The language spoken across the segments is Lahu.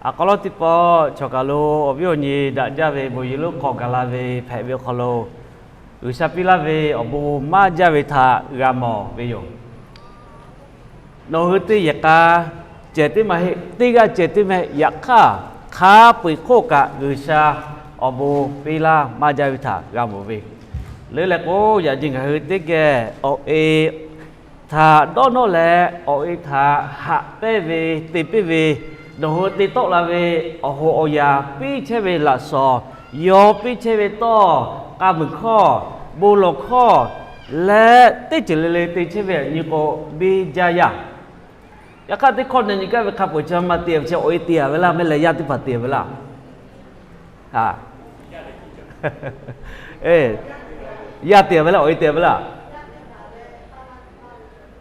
Aˬ hk'aw lo teˇ pawˆ chaw kaˬ lo awˬ viˉ awˬ nyi daꞈ jaˇ ve bon yehˬ lonˉ hk'aw gaˬ la ve hpehꞈ ve awˬ hk'aw lo, G'uiˬsha piˇ laˇ ve awˬ bon maˇ jaˇ ve htaꞈ g'a mawˬ ve yoˬ. Nawˬ hui teˇ yehˬ k'a cehˬ teˇ maˇ heˆ, teˇ g'aˇ cehˬ teˇ meh, yaꞈ hk'aˇ hk'a peu-eˬ hk'oˆ kaꞈ G'uiˬsha awˬ bon piˇ laˇ maˇ jaˇ ve htaꞈ g'a mawˬ ve. Leuˉ leh k'o, yaꞈ nyi ngaˬ hui teˇ geh awˬ e htaꞈ dawˇ nawˇ leh, awˬ e htaꞈ haꞈ pehnˇ ve, te piˇ ve, nawˬ hui te tawˆ la ve awˬ hoꞈ awˬ yanˍ piˇ chehˇ ve laꞈ shawnˍ, yaw piˇ chehˇ ve tawˇ, k'a muiˬ hkawˇ, bon lawˬ hkawˇ leh teˇ ceuˬ le le te chehˇ ve nyi k'o, biˇ jaˇ yaˇ. Yaꞈ hk'aˇ teˇ hkawˇ na nyi gaˇ ve hk'a peu-eˬ chi ma te ve chi awˬ e te-a ve laˇ, mehˆ leh yaˇ teˇ hpaˍ te ve laˇ. Yaˇ te ve laˇ, awˬ e te ve laˇ.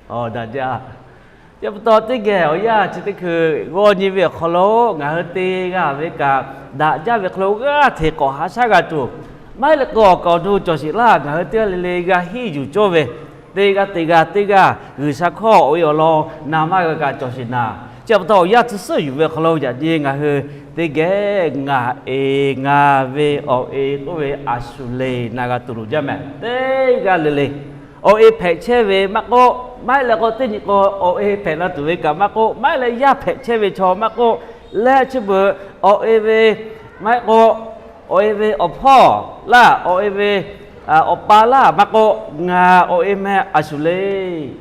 Aˬ, daꞈ jaˇ. Chi pa taw teˇ geh awˬ yanˇ chi teˇ hkui g'aw nyi ve awˬ hk'aw lo ngaˬ hui te g'a ve kaꞈ, daꞈ jaˇ ve hk'aw lo g'aˇ hteꞈ k'awꞈ haꞈ shaˉ g'a tuˬ, maˇ heˆ leh k'o awˬ kaˍ awˬ nu cawˬ sheˍ laˇ, ngaˬ hui teˇ g'aˇ le le g'a henˇ yuˬ cawˇ ve, teˇ g'aˇ te g'aˇ teˇ g'aˇ G'uiˬsha hkawˇ awˬ e awˬ lawn na maˇ g'a kaꞈ cawˬ sheˍ naˍ. Chi pa taw awˬ yanˇ tcuh suhˉ yuˬ ve awˬ hk'aw lo yaꞈ nyi ngaˬ hui teˇ geh ngaˬ e, ngaˬ ve awˬ e k'oˆ ve a shu le na g'a tuˬ loˍ jaˇ mehˍ. Teˇ g'aˇ le le awˬ e hpehꞈ chehˇ ve maˇ k'oˆ, maˇ heˆ leh k'o teˇ nyi k'o awˬ e hpehꞈ la tuˬ ve kaꞈ maˇ k'oˆ, maˇ heˆ leh yaˇ hpehꞈ chehˇ ve chaw maˇ k'oˆ, leh chi beuꞈ awˬ e ve, maˇ heˆ k'o awˬ e ve awˬ hpawˇ laˇ, awˬ e ve awˬ pa laˇ maˇ k'oˆ, ngaˬ awˬ e meh a shu le.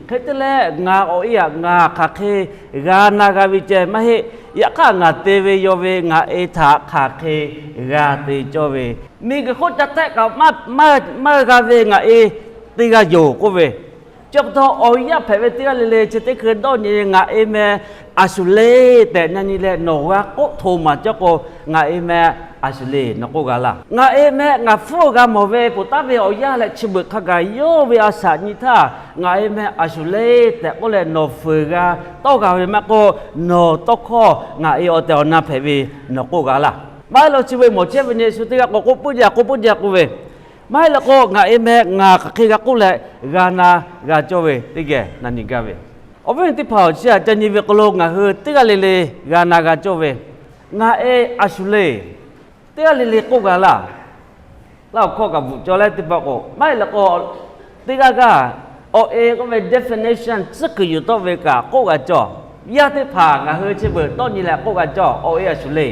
Hk'e te leh ngaˬ awˬ e aꞈ ngaˬ hk'aˬ hk'e g'a na g'a ve ceh maˇ heˆ. Yaꞈ hk'aˇ ngaˬ te ve yaw ve ngaˬ e htaꞈ hk'aˬ hk'e g'a te cawˇ ve, miˬguiˬ hk'oˆ ca tehˆ kaꞈ maˇ g'a ve ngaˬ e teˇ g'aˇ yoˬ k'oˆ ve. Chi pa taw awˬ yanˇ hpehꞈ ve teˇ g'aˇ le le chi teˇ hkui dawˇ nyi ngaˬ e meh a shu le tehꞈ na nyi leh nawˬ g'a k'oˆ hto maˍ cawˇ k'o, ngaˬ e meh a shu le nawˬ k'oˆ g'a laˇ. Ngaˬ e meh ngaˬ hpfuhˇ g'a mawˬ ve poˬ taˉ ve awˬ yanˇ leh chi beuꞈ hk'a gaˬ yawˇ ve a shaꞈ nyi htaˇ ngaˬ e meh a shu le tehꞈ k'oˆ leh nawˬ fuiˍ g'a tawˇ g'a ve maˇ k'oˆ, nawˬ tawˇ hkawˇ ngaˬ e awˬ tehˬ awˬ na hpehꞈ ve nawˬ k'oˆ g'a laˇ. Maˇ heˆ leh chi ve mawˬ chehˇ ve nyi shu teˇ g'aˇ k'o k'oˆ puiˉ jaˇ, k'oˆ puiˉ jaˇ k'oˆ ve, maˇ heˆ leh k'o ngaˬ e meh ngaˬ hk'aˬ hk'e g'a k'oˆ leh g'a na g'a cawˇ ve teˇ geh na nyi gaˇ ve. Awˬ viˉ awˬ nyi teˇ hpaˍ-oˬ, chi htaꞈ ca nyi ve hk'aw lo ngaˬ hui teˇ g'aˇ le le g'a na g'a cawˇ ve, ngaˬ e a shu le teˇ g'aˇ le le k'oˆ g'a laˇ. Laˇ awˬ hkawˇ kaꞈ bvuhꞈ cawˇ leh teˇ pawˆ k'o, maˇ heˆ leh k'o teˇ g'aˇ g'aˇ awˬ e k'oˆ ve definition tcuhˉ kuiˬ yuˬ tawˆ ve kaꞈ k'oˆ g'a cawˇ. Yaˇ teˇ hpaˍ ngaˬ hui chi beuꞈ dawˇ nyi leh k'oˆ g'a cawˇ, awˬ e a shu le.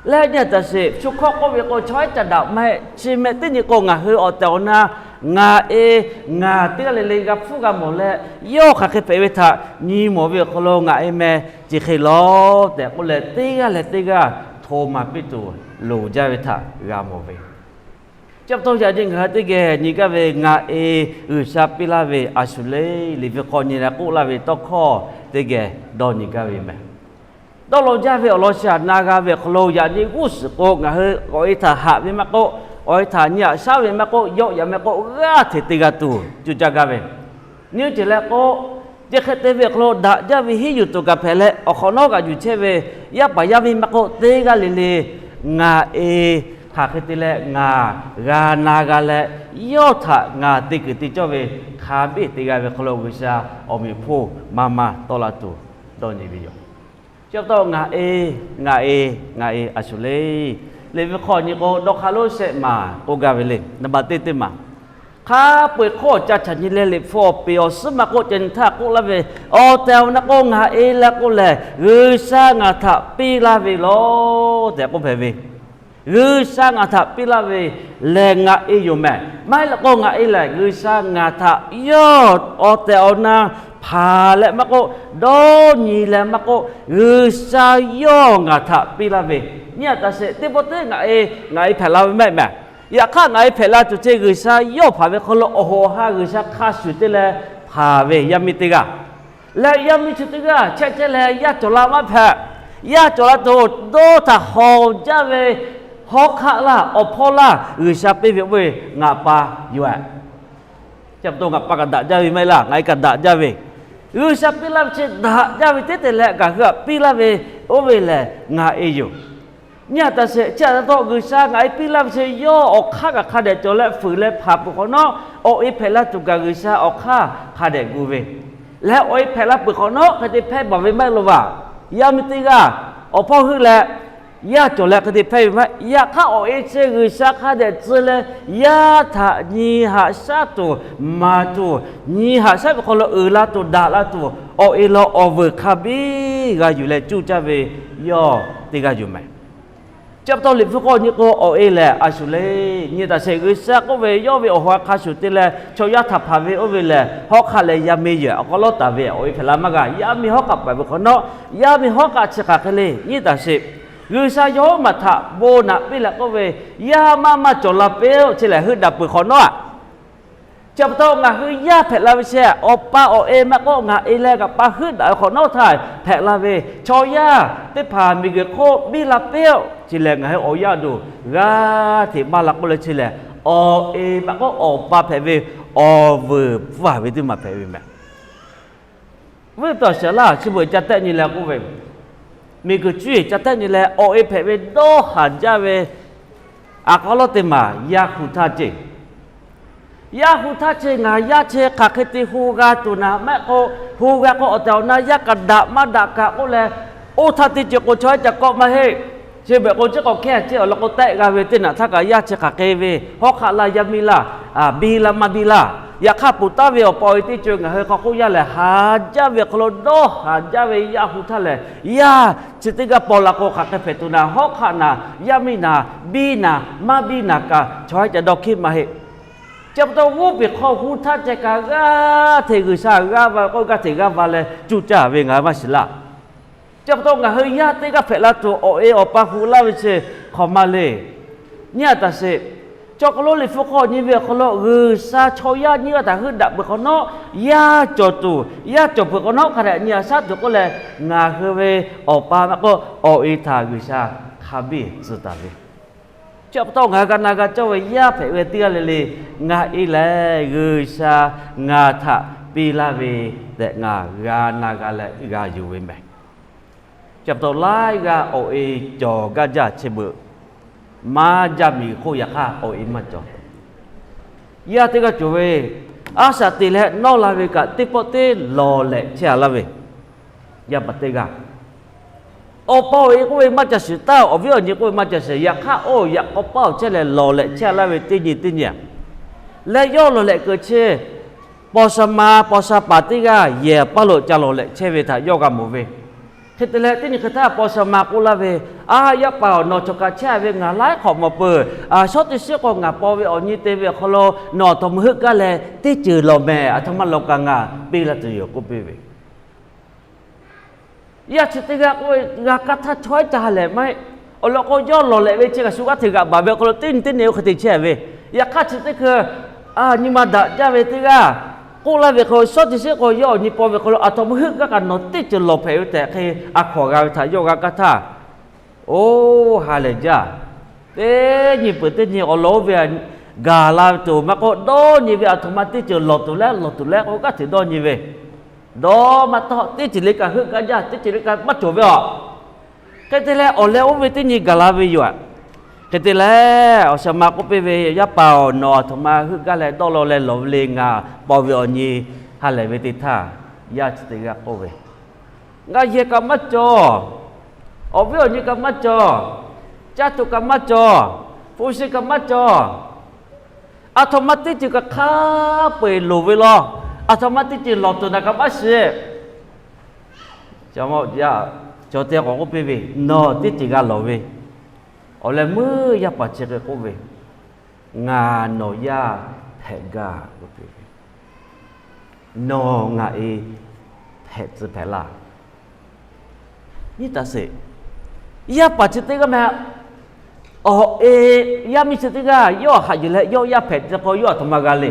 Leh nyi a taꞈ sheˍ, shu hkawˇ k'oˆ ve k'o chaw haiˉ ca daꞈ maˇ heˆ. Chi meh teˇ nyi k'o ngaˬ hui awˬ tehˬ awˬ na ngaˬ e, ngaˬ teˇ g'aˇ le le g'a hpfuhˇ g'a mawˬ leh, yawˇ hk'aˬ hk'e hpehꞈ ve htaꞈ nyi mawˬ ve awˬ hk'aw lo ngaˬ e meh chi hk'e lawˬ tehꞈ k'oˆ leh teˇ g'aˇ leh teˇ g'aˇ hto maˍ piˇ tuˬ loˍ jaˇ ve htaꞈ g'a mawˬ ve. Chi pa taw yaꞈ nyi ngaˬ hui teˇ geh nyi gaˇ ve ngaˬ e G'uiˬsha piˇ laˇ ve a shu le, liꞈ ve hk'aw nyi leh k'oˆ laˇ ve tawˇ hkawˇ teˇ geh dawˇ nyi gaˇ ve meh. Dawˇ law jaˇ ve awˬ lawn chi htaꞈ na g'a ve awˬ hk'aw lo yaꞈ nyi g'uˇ suhˍ k'o ngaˬ hui awˬ e htaꞈ haꞈ ve maˇ k'oˆ, awˬ e htaꞈ nyi aꞈ shaˉ ve maˇ k'oˆ, yawˆ yaꞈ maˇ k'oˆ, g'aˇ hteꞈ te g'a tuˬ cuˇ caˇ gaˇ ve. Nyi ceˬ leh k'o, chi hk'e te ve awˬ hk'aw lo daꞈ jaˇ ve hiˉ yuˬ tuˬ kaꞈ hpehꞈ leh, awˬ hk'awꞈ nawˉ g'aꞈ yuˬ chehˇ ve yaˇ paˍ yaˇ miˇ maˇ k'oˆ, teˇ g'aˇ le le ngaˬ e hk'aˬ hk'e te leh ngaˬ g'a na g'a leh, yawˇ htaꞈ ngaˬ te kuiˬ te cawˇ ve hk'a biˇ te g'a ve hk'aw lo G'uiˬsha awˬ meꞈ hpfuhˇ maˇ maˇ tawˆ la tuˬ dawˇ nyi ve yoˬ. Chi pa taw ngaˬ e, ngaˬ e, ngaˬ e a shu le. Liꞈ ve hk'aw nyi k'o dawˇ hk'aˇ lonˉ shehˆ maˬ k'oˆ gaˇ ve le. Naˍ baꞈ teˇ teˇ maˬ, hk'a peu-eˬ hk'oˆ ca chaꞈ nyi leh liꞈ hpu awˬ peˍ awˬ suhˉ maˇ k'oˆ ca nyi htaˇ k'oˆ laˇ ve, awˬ tehˬ awˬ na k'o ngaˬ e leh k'oˆ lehˬ G'uiˬsha ngaˬ htaꞈ piˇ laˇ ve lawˬ tehꞈ k'oˆ hpehꞈ ve. G'uiˬsha ngaˬ htaꞈ piˇ laˇ ve lehˬ ngaˬ e yoˬ mehˍ. Maˇ heˆ leh k'o ngaˬ e lehˬ G'uiˬsha ngaˬ htaꞈ yawˇ awˬ tehˬ awˬ na hpanˍ leh maˇ k'oˆ, dawˇ nyi leh maˇ k'oˆ, G'uiˬsha yawˇ ngaˬ htaꞈ piˇ laˇ ve. Nyi a taꞈ sheˍ, teˇ pawˆ teˇ ngaˬ e, ngaˬ e hpehꞈ la ve mehˆ mehˍ. Yaꞈ hk'aˇ ngaˬ e hpehꞈ la tuˬ ceh G'uiˬsha yawˇ hpanˍ ve hk'aw lo awˬ hoꞈ awˬ ha G'uiˬsha hk'a shuˍ te leh hpanˍ ve yaˇ miˇ teˇ g'aˇ leh yaˇ miˇ chi teˇ g'aˇ chehˇ chehˇ leh yaˇ cawˬ la maˇ hpehꞈ. Yaˇ cawˬ la tuˬ dawˇ htaꞈ hawˍ jaˇ ve hawˉ hk'aˆ laˇ, awˬ hpawˇ laˇ, G'uiˬsha piˇ ve oˇ ve ngaˬ pa yoˬ. Chi pa taw ngaˬ pa kaꞈ daꞈ jaˇ ve maˇ heˆ laˇ, ngaˬ e kaꞈ daꞈ jaˇ ve. G'uiˬsha piˇ laˇ ve chi daꞈ jaˇ ve teˇ te leh ngaˬ hui htaꞈ piˇ laˇ ve oˇ ve lehˬ ngaˬ e yoˬ. Nyi a taꞈ sheˍ, chi a taꞈ taw G'uiˬsha ngaˬ e piˇ laˇ ve chi yawˇ awˬ hk'aˇ kaꞈ hk'a dehꞈ cawˬ leh fuiˍ leh hpanˍ peuˬ hk'awꞈ nawˉ, awˬ e hpehꞈ la tuˬ kaꞈ G'uiˬsha awˬ hk'aˇ hk'a dehꞈ gu ve. Leh awˬ e hpehꞈ la peuˬ hk'awꞈ nawˉ hk'e te hpehˇ baˬ ve maˇ heˆ lo vaˬ. Yaˇ miˇ teˇ g'aˇ Awˬ hpawˇ heuˆ leh yaˇ cawˬ leh hk'e te hpehˇ ve maˇ heˆ. Yaꞈ hk'aˇ awˬ e chi G'uiˬsha hk'a dehꞈ tcuh leh, yaˇ htaꞈ nyi haꞈ shaˉ tuˬ maˍ tuˬ, nyi haꞈ shaˉ ve hk'aw lo uiˍ la tuˬ daꞈ la tuˬ, awˬ e leh awˬ vuiˬ hk'a biˇ g'a yuˬ leh cuˇ caˇ ve yawˇ teˇ g'aˇ yoˬ mehˍ. Chi pa taw Liꞈ hpu hk'aw nyi k'o, awˬ e lehˬ a shuˍ le. Nyi taˍ sheˍ, G'uiˬsha k'oˆ ve, yawˇ ve awˬ ha hk'a shuˍ te leh chaw yaˇ htaꞈ hpanˍ ve oˇ ve lehˬ, hawˉ hk'aˆ leh yaˇ miˇ yehˬ awˬ hk'aw lawˉ taˍ ve awˬ e hpehꞈ la maˇ g'a. Yaˇ miˇ hawˉ hk'aˆ pehꞈ ve hk'awꞈ nawˉ, yaˇ miˇ hawˉ hk'aˆ chi hk'aˬ hk'e le. Nyi taˍ sheˍ, G'uiˬsha yawˇ maˬ htaꞈ bon naꞈ piˇ leh k'oˆ ve, yaˇ maˇ maˇ cawˬ la peuˬ-oˬ, chi lehˬ heuˆ daꞈ peuˬ hk'awꞈ nawˉ-a. Chi pa taw ngaˬ hui yaˇ hpehꞈ la ve chi, awˬ pa awˬ e maˇ k'oˆ, ngaˬ e leh kaꞈ pa heuˆ daꞈ ve hk'awꞈ nawˉ htaˇ hpehꞈ la ve chaw yaˇ teˇ hpaˍ miˬguiˬ hk'oˆ biˇ la peuˬ-oˬ, chi lehˬ ngaˬ hui awˬ yanˇ awˬ duˬ g'aˇ hteꞈ maˇ la k'oˆ leh chi lehˬ, awˬ e maˇ k'oˆ, awˬ pa hpehꞈ ve awˬ vuiˬ pfuhˇ ve teˇ maˬ hpehꞈ ve mehˍ. Viˉ taw shaˍ laˇ chi beuꞈ ca tehˆ nyi leh k'oˆ ve, miˬguiˬ cuˇ yiˍ ca tehˆ nyi leh awˬ e hpehꞈ ve dawˇ haˍ jaˇ ve a k'aw lawˉ teˇ maˬ yaˇ hu htaˇ ceh. Yaˇ hu htaˇ ceh ngaˬ yaˇ chi hk'aˬ hk'e te hu g'a tuˬ naˍ maˇ k'oˆ, hu g'a k'o awˬ tehˬ awˬ na yaˇ kaꞈ daꞈ maˇ daꞈ kaꞈ k'oˆ leh, oˇ htaˇ teˇ ceuˬ k'o chaw yaˇ ca kawˆ maˇ heˆ. Chi beuꞈ k'o chi k'awꞈ hkehˇ ceh awˬ lawn k'o tehˆ g'a ve teˇ naꞈ htaˇ kaꞈ yaˇ chi hk'aˬ hk'e ve hawˉ hk'aˆ laˇ yaˇ miˇ laˇ, biˇ laˇ maˇ biˇ laˇ. Yaꞈ hk'aˇ ponˬ taˍ ve awˬ pa awˬ e teˇ ceuˬ ngaˬ hui hk'aw k'oˆ yaˇ lehˬ, haˍ jaˇ ve hk'aw lo dawˇ haˍ jaˇ ve yaˇ hu htaˇ lehˬ, yaˇ chi teˇ g'aˇ paw la k'o hk'aˬ hk'e hpehꞈ tuˬ naˍ, hawˉ hk'aˆ naˍ, yaˇ miˇ naˍ, biˇ naˍ, maˇ biˇ naˍ kaꞈ chaw yaˇ ca dawˇ hkiˉ maˇ heˆ. Chi pa taw g'oˇ peˬ hk'aw hu htaˇ ceh kaꞈ g'aˇ hteꞈ G'uiˬsha g'aˇ va k'oˆ g'aˇ hteꞈ g'aˇ va leh cuˇ caˇ ve ngaˬ hui maˇ shiˍ laˇ. Chi pa taw ngaˬ hui yaˇ teˇ g'aˇ hpehꞈ la tuˬ awˬ e awˬ pa hu laˇ ve chi hk'awꞈ maˇ le. Nyi a taˍ sheˍ, chaw hk'aw lo Liꞈ hpu hk'aw nyi ve awˬ hk'aw lo G'uiˬsha chaw yaˇ nyiˇ g'aˇ htaꞈ heuˆ daꞈ peuˬ hk'awꞈ nawˉ, yaˇ cawˬ tuˬ, yaˇ cawˬ peuˬ hk'awꞈ nawˉ hk'a dehꞈ nyi a shaˉ tuˬ k'oˆ leh, ngaˬ hui ve awˬ pa maˇ k'oˆ awˬ e htaꞈ G'uiˬsha hk'a biˇ tcuh taˍ ve. Chi pa taw ngaˬ hui g'a na g'a cawˇ ve yaˇ hpehꞈ ve teˇ g'aˇ le le, ngaˬ e lehˬ G'uiˬsha ngaˬ htaꞈ piˇ laˇ ve tehꞈ ngaˬ g'a na g'a leh g'a yuˬ ve mehˍ. Chi pa taw laiˉ g'aˇ awˬ e cawˬ gaˇ jaˇ chi beuꞈ maˇ jaˇ miˬguiˬ hk'oˆ yaꞈ hk'aˇ awˬ e maˇ cawˬ. Yaˇ teˇ g'aˇ cawˬ ve, a shaꞈ teꞈ leh nawˇ la ve kaꞈ teˇ pawˆ teˇ lawˬ lehꞈ chehˇ a laˇ ve, yaˇ paˍ teˇ g'aˇ awˬ pa awˬ e k'oˆ ve maˇ ca shiˍ taˇ, awˬ viˉ awˬ nyi k'oˆ ve maˇ ca shiˍ. Yaꞈ hk'aˇ oˇ yaꞈ k'aw paˇ awˬ chehˇ leh lawˬ lehꞈ chehˇ a laˇ ve teˇ nyi teˇ nyi leh yawˇ lawˬ lehꞈ keu chi, paw sha ma paw sha paˍ teˇ g'aˇ yehˬ paˇ lo ca lawˬ lehꞈ chehˇ ve htaꞈ yawˇ g'a mawˬ ve. Hk'e te leh teˇ nyi hk'e htaˇ paw sha ma k'oˆ laˇ ve, A, yaˇ paˍ-oˬ, nawˬ chaw kaꞈ chehˇ a ve ngaˬ laiˉ hk'awꞈ mawˬ peuˬ. Shawˉ teˇ shiˉ k'o ngaˬ paw ve awˬ nyi te ve awˬ hk'aw lo nawˬ aˬ htoꞈ ma heuˆ gaˇ leh teˇ ceuˬ lawˬ mehˍ. Aˬ htoꞈ ma lawˬ kaꞈ ngaˬ piˇ laˇ tuˬ yoˬ k'oˆ piˇ ve. Yaˇ chi teˇ g'aˇ k'oˆ ve, g'a kaˇ htaˇ chaw haiˉ ca ha lehˬ maˇ heˆ. Awˬ lawn k'o yawˇ lawˬ lehꞈ ve chi kaꞈ shu g'aˇ hteꞈ g'aꞈ baˬ ve awˬ hk'aw lo teˇ nyi teˇ nyi oˇ hk'e te chehˇ ve. Yaꞈ hk'aˇ chi teˇ hkui nyi ma daꞈ jaˇ ve teˇ g'aˇ k'oˆ laˇ ve hk'aw lo shawˉ teˇ shiˉ k'o yawˇ awˬ nyi paw ve hk'aw lo aˬ htoꞈ ma heuˆ gaˇ kaꞈ nawˬ teˇ ceuˬ lawˬ hpehꞈ ve tehꞈ hk'e a hkawnˍ g'a ve htaꞈ yawˇ g'a kaˇ htaˇ, oˇ ha lehˬ jaˇ. Teˇ nyi peuˬ teˇ nyi awˬ lawn oˇ ve gaˬ la tuˬ maˇ k'oˆ, dawˇ nyi ve aˬ htoꞈ ma teˇ ceuˬ lawˬ tuˬ leh lawˬ tuˬ leh k'o g'aˇ hteꞈ dawˇ nyi ve. Dawˇ maˇ tawˆ, teˇ ceuˬ le kaꞈ heuˆ gaˇ jaˇ, teˇ ceuˬ le kaꞈ maˇ cawˬ ve aˬ. Hk'e te leh awˬ leh oˇ ve teˇ nyi gaˬ la ve yoˬ aꞈ. Hk'e te leh awˬ shaˍ ma k'oˆ piˇ ve, Yaˇ paˍ-oˬ, nawˬ aˬ htoꞈ ma heuˆ gaˇ leh dawˇ law leh lawˬ ve le. Ngaˬ paw ve awˬ nyi ha lehˬ ve teˇ htaˇ, yaˇ chi teˇ g'aˇ k'oˆ ve, Ngaˬ yehˬ kaꞈ maˇ cawˬ, awˬ viˉ awˬ nyi kaꞈ maˇ cawˬ, caˇ tuˬ kaꞈ maˇ cawˬ, hpu shi kaꞈ maˇ cawˬ. Aˬ htoꞈ ma teˇ ceuˬ kaꞈ hk'a peu-eˬ loˍ ve law. Aˬ htoꞈ ma teˇ ceuˬ lawˬ tuˬ naˬ kaꞈ maˇ shiˍ. Cawˬ teˇ k'awꞈ k'oˆ piˇ ve, Nawˬ teˇ ceuˬ g'a lawˬ ve. Awˬ leh meuˇ yaˇ paˍ chi hk'e k'oˆ ve, Ngaˬ nawˬ yaˇ hpehꞈ gaˇ k'oˆ piˇ ve, Nawˬ ngaˬ e hpehꞈ tcuh hpehꞈ laˇ. Nyi taˍ sheˍ, yaˇ paˍ chi teˇ g'aˇ meh, awˬ e, yaˇ miˇ chi teˇ g'aˇ yawˇ haꞈ yuˬ leh yawˇ yaˇ hpehꞈ tcuh k'o yawˇ aˬ htoꞈ ma g'a le.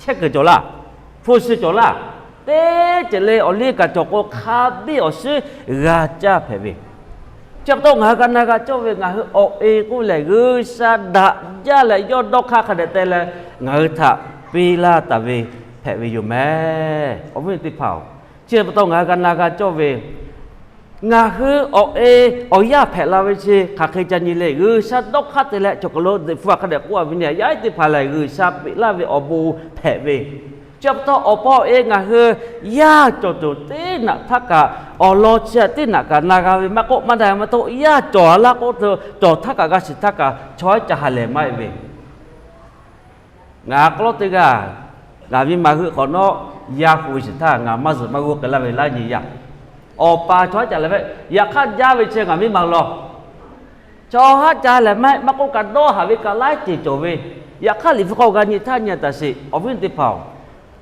Chehˇ kuiˬ cawˬ laˇ, hpu shi cawˬ laˇ, teˇ ceuˬ le awˬ liˇ kaꞈ cawˬ k'o hk'a biˇ awˬ shiˉ g'a caˇ hpehꞈ ve. Chi pa taw ngaˬ hui g'a na g'a cawˇ ve ngaˬ hui awˬ e k'oˆ lehˬ G'uiˬsha daꞈ jaˇ leh yawˇ dawˇ hk'aˇ hk'a dehꞈ te leh ngaˬ hui htaꞈ piˇ laˇ taˍ ve hpehꞈ ve yoˬ mehˍ. Awˬ viˉ teˇ hpaˍ-oˬ, chi pa taw ngaˬ hui g'a na g'a cawˇ ve ngaˬ hui awˬ e awˬ yaˇ hpehꞈ la ve chi hk'aˬ hk'e ca nyi le. G'uiˬsha dawˇ hk'aˇ te leh cawˬ kaˬ lo Liꞈ hpu a hk'a dehꞈ k'oˆ a ve nyi, yaˇ teˇ hpaˍ lehˬ G'uiˬsha peꞈ laˇ ve awˬ bon hpehꞈ ve Chi pa taw awˬ pa awˬ e ngaˬ hui yaˇ cawˬ tuˬ teˇ naꞈ htaˇ kaꞈ, awˬ lawn chi teˇ naꞈ kaꞈ na g'a ve maˇ k'oˆ, maˇ na maˇ k'oˆ, yaˇ cawˬ laˇ k'oˆ tuˬ cawˬ htaˇ kaꞈ g'a shiˍ htaˇ kaꞈ chaw haˉ ca ha lehˬ maˇ heˆ ve. Ngaˬ k'aw lawˉ teˇ g'aˇ, ngaˬ ve maˍ hui hk'awꞈ nawˉ yaˇ hu ve shiˍ htaˇ ngaˬ maˇ zuhꞈ maˇ g'uˇ k'ai laˇ ve laˇ nyi yaˇ. Awˬ pa chaw haˉ ca lehˬ ve, yaꞈ hk'aˇ jaˇ ve chi ngaˬ ve maˍ law. Chaw haˉ ca lehˬ maˇ heˆ, maˇ k'oˆ kaꞈ dawˇ haˍ ve kaꞈ laiˉ ceuˬ cawˬ ve. Yaꞈ hk'aˇ Liꞈ hpu hk'aw g'a nyi htaˇ nyi taˍ sheˍ, awˬ viˉ teˇ hpaˍ-oˬ,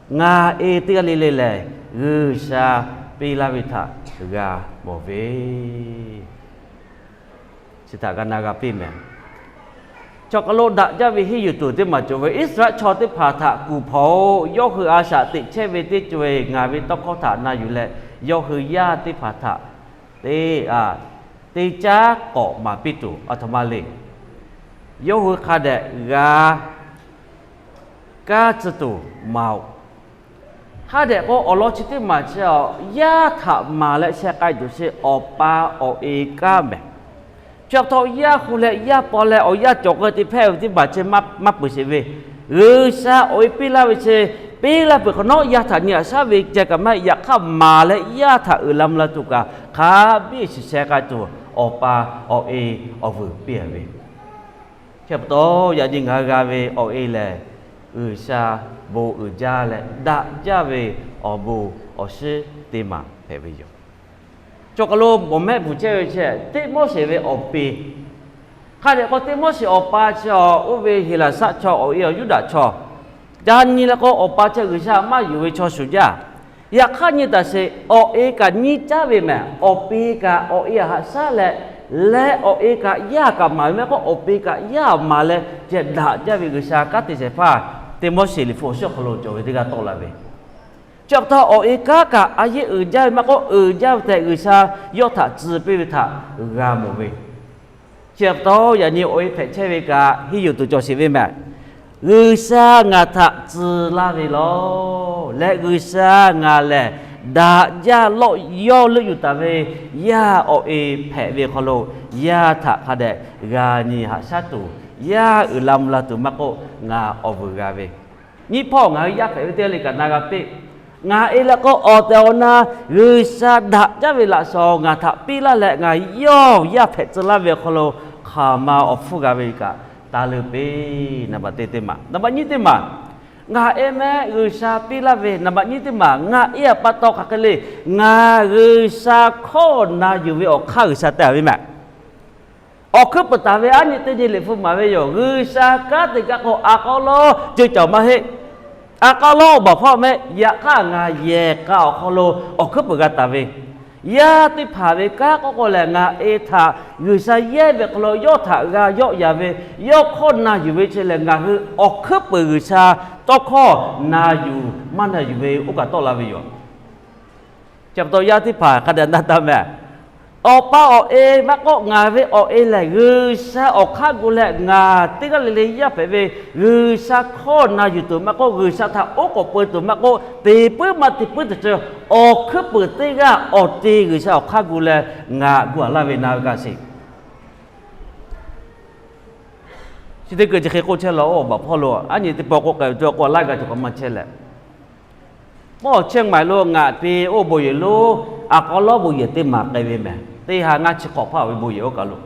ngaˬ e teˇ g'aˇ le le lehˬ G'uiˬsha piˇ laˇ ve htaꞈ g'a mawˬ ve, chi htaꞈ g'a na g'a piˇ mehˍ. Chaw hk'aw lo daꞈ jaˇ ve henˇ yuˬ tuˬ teˇ maˬ cawˬ ve, Iˉsaˍreˍlaˆ chaw teˇ hpaˍ htaꞈ kuˬ hpaw-oˬ, yawˇ hui a shaꞈ teꞈ chehˇ ve teˇ co e ngaˬ ve tawˇ hkawˇ htaꞈ na yuˬ leh, yawˇ hui yaˇ teˇ hpaˍ htaꞈ te, a, te caˉ k'awꞈ maˍ piˇ tuˬ aˬ htoꞈ ma le. Yawˇ hui hk'a dehꞈ g'a kaˇ tcuh tuˬ maˍ-oˬ. Hk'a dehꞈ k'o, awˬ lawn chi teˇ maˬ chi a, yaˇ htaꞈ maˍ leh sheh k'ai tuˬ chi awˬ pa awˬ e kanˉ mehˍ. Chi pa taw yaˇ hu leh yaˇ paw leh awˬ yanˇ cawˬ k'o te hpehˇ ve teˇ maˬ chi maˇ peuˬ sheˍ ve. G'uiˬsha awˬ e piˇ laˇ ve chi, piˇ laˇ peuˬ hk'awꞈ nawˉ yaˇ htaꞈ nyi haꞈ shaˉ ve ceh kaꞈ maˇ heˆ, yaꞈ hk'aˇ maˍ leh yaˇ htaꞈ uiˍ la mvuh la tuˬ kaꞈ hk'a biˇ shiˍ sheh k'ai tuˬ awˬ pa awˬ e awˬ vuiˬ piˇ ve. Chi pa taw yaꞈ nyi ngaˬ hui g'a ve awˬ e lehˬ, G'uiˬsha bon uiˍ jaˇ leh daꞈ jaˇ ve awˬ bon awˬ shinˉ teˇ maˬ hpehꞈ ve yoˬ. Chaw hk'aw lo mawˬ mehˆ bvuhˬ chehˇ ve chi Tiˆmoˉseˍ ve awˬ pi. Hk'a dehꞈ k'o Tiˆmoˉseˍ awˬ pa chi a, oˇ ve Heˍlaˍsaˆ chaw, awˬ e a Yuˇdaꞈ chaw. Ca nyi leh k'o awˬ pa chi G'uiˬsha maˇ yonˍ ve chaw shuˍ jaˇ. Yaꞈ hk'aˇ nyi taˍ sheˍ, awˬ e kaꞈ nyiˇ caˉ ve mehˍ. Awˬ pi kaꞈ awˬ e a haꞈ shaˉ leh, leh awˬ e kaꞈ yaˇ kaꞈ maˍ ve maˇ k'oˆ, awˬ pi kaꞈ yaˇ maˍ leh ceh daꞈ jaˇ ve G'uiˬsha kanˉ te shehˍ hpaˇ Tiˆmoˉseˍ liꞈ hpu awˬ suhˉ hk'aw lo cawˬ ve teˇ g'aˇ tawˆ la ve. Chi pa taw awˬ e kanˉ kaꞈ a yeˇ uiˍ jaˇ ve maˇ k'oˆ, uiˍ jaˇ ve tehꞈ G'uiˬsha yawˇ htaꞈ tcuh piˇ ve htaꞈ g'a mawˬ ve. Chi pa taw yaꞈ nyi awˬ e hpehꞈ chehˇ ve kaꞈ henˇ yuˬ tuˬ cawˬ sheˍ ve mehˍ. G'uiˬsha ngaˬ htaꞈ tcuh laˇ ve law leh, G'uiˬsha ngaˬ lehˬ daꞈ jaˇ lawˆ yawˇ leuˆ yuˬ taˍ ve yaˇ awˬ e hpehꞈ ve hk'aw lo, yaˇ htaꞈ hk'a dehꞈ g'a nyi haꞈ shaˉ tuˬ, yaˇ uiˍ la mvuh la tuˬ maˇ k'oˆ, ngaˬ awˬ vuiˬ g'a ve. Nyiˇ hpawˇ ngaˬ hui yaˇ hpehꞈ ve teˇ g'aˇ le kaꞈ na g'a piˇ. Ngaˬ e leh k'o awˬ tehˬ awˬ na G'uiˬsha daꞈ jaˇ ve laꞈ shawnˍ ngaˬ htaꞈ piˇ laˇ leh, ngaˬ yawˇ yaˇ hpehꞈ tcuh laˇ ve awˬ hk'aw lo hk'aˬ ma awˬ hpfuhˇ g'a ve kaꞈ taˇ leuˆ piˇ. Naˍ baꞈ teˇ teˇ maˬ, naˍ baꞈ nyiˇ teˇ maˬ, ngaˬ e mehˆ G'uiˬsha piˇ laˇ ve. Naˍ baꞈ nyiˇ teˇ maˬ, ngaˬ e a pa taw hk'aˬ hk'e le, ngaˬ G'uiˬsha hkawˇ na yuˬ ve awˬ hk'aˇ G'uiˬsha te a ve mehˍ. Awˬ hkuiˉ peuˬ taˍ ve aˉ nyi teˇ nyi liꞈ hpu maˍ ve yoˬ. G'uiˬsha kanˉ te gaˇ k'o, a k'aw lawˉ ceuˬ cawˬ maˇ heˆ. A k'aw lawˉ awˬ baˬ hpawˇ mehˆ, yaꞈ hk'aˇ ngaˬ yehˬ k'a awˬ hk'aw lo awˬ hkuiˉ peuˬ g'a taˍ ve. Yaˇ teˇ hpaˍ ve kanˉ k'oˆ k'o lehˬ, ngaˬ e htaꞈ G'uiˬsha yehˇ ve hk'aw lo yawˇ htaꞈ g'a yawˆ yan ve, yawˇ hkawˇ na yuˬ ve chi lehˬ, ngaˬ hui awˬ hkuiˉ peuˬ G'uiˬsha tawˇ hkawˇ na yuˬ maˇ na yuˬ ve oˇ kaꞈ tawˆ la ve yoˬ. Chi pa taw yaˇ teˇ hpaˍ hk'a dehꞈ na taˍ mehˍ. Awˬ pa awˬ e maˇ k'oˆ, ngaˬ ve awˬ e lehˬ G'uiˬsha awˬ hk'aˇ gu leh ngaˬ teˇ g'aˇ le le yaˇ hpehꞈ ve, G'uiˬsha hkawˇ na yuˬ tuˬ maˇ k'oˆ, G'uiˬsha htaꞈ oˉ k'oˍ peu tuˬ maˇ k'oˆ, te puiˉ maˇ te puiˉ teˇ ceuˬ awˬ hkuiˉ peuˬ teˇ g'aˇ awˬ te G'uiˬsha awˬ hk'aˇ gu leh ngaˬ gu a laˇ ve na ve kaꞈ sheˍ. Chi teˇ keu chi hk'e k'oˆ chehˇ la, oˇ baˬ hpawˇ lo aˉ nyi teˇ pawˆ k'oˆ k'ai ve teˇ k'o laiˉ g'a cawˬ k'aw maˇ chehˇ leh, mawˇ chehˇ maˬ lo ngaˬ te oˇ bon yehˬ lo, a k'aw lawˉ bon yehˬ teˇ maˬ k'ai ve mehˍ. Teˇ ha ngaˇ chi hk'awꞈ hpaˇ ve bon yehˬ oˇ kaˬ lo,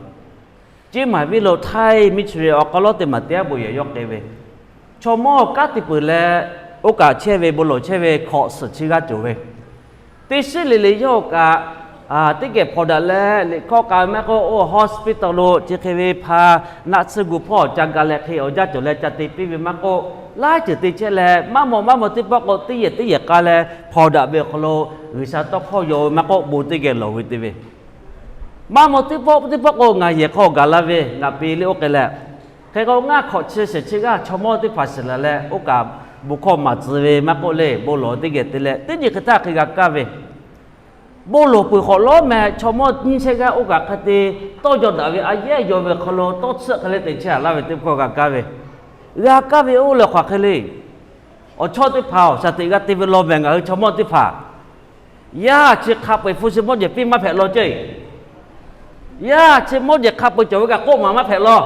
Ceˇ maˬ viˉ lo htaiˇ missionary a k'aw lawˉ teˇ maˬ te aˉ bon yehˬ yawˇ k'ai ve. Chaw mawˇ kanˉ te peuˬ leh, oˇ kaꞈ chehˇ ve bon lawˬ chehˇ ve hkawꞈ suhˍ chi g'aˇ cawˬ ve. Teˇ shiˉ le le yawˇ kaꞈ teˇ geh hpawnˬ daꞈ leh liꞈ hkawˇ k'a maˇ k'oˆ, oˇ hospital lo chi hk'e ve hpa naˆ tsuhˇ gu hpawˇ ca ga leh hk'e awˬ jaˇ cawˬ leh ca te piˇ ve maˇ k'oˆ, laiˉ ceuˬ te chehˇ leh maˇ maw maˇ maw teˇ pawˆ k'o teˇ yehˬ teˇ yehˬ k'a leh hpawnˬ daꞈ ve awˬ hk'aw lo G'uiˬsha tawˇ hkawˇ yaw ve maˇ k'oˆ, bon teˇ geh lawˬ ve te ve. Maˇ maw teˇ pawˆ teˇ pawˆ k'o ngaˬ yehˬ hk'aw gaˬ la ve, ngaˬ pi le oˇ k'ai leh, hk'e k'o ngaˇ hkawꞈ chi shehˍ chi g'aˇ chaw mawˇ teˇ hpaˍ shiˍ laˬ leh oˇ kaꞈ bon hkawˇ maˍ tcuh ve maˇ k'oˆ le, bon lawˬ teˇ geh te leh teˇ nyi hk'e htaˇ hk'e g'a kaˇ ve. Bon lawˬ peuˬ hk'awꞈ lawˉ meh chaw mawˇ nyiˇ shehˆ g'aˇ oˇ kaꞈ hk'e te tawˇ jaw daꞈ ve a yehˉ yaw ve hk'aw lo tawˇ tsuhˆ hk'e le te chehˇ a laˇ ve teˇ hkawˇ g'a kaˇ ve. G'a kaˇ ve oˇ leh hk'aˬ hk'e le. Awˬ chawˇ teˇ hpaˍ-oˬ, shaˍ teꞈ g'a te ve law mehˍ ngaˬ hui chaw mawˇ teˇ hpaˍ. Yaˇ chi hk'a peu-eˬ hpu shi mawˇ jehˬ piˇ maˇ hpehꞈ law ceˇ. Yaˇ chi mawˇ jehˬ hk'a peu-eˬ cawˬ ve kaꞈ k'oˆ maˍ maˇ hpehꞈ law.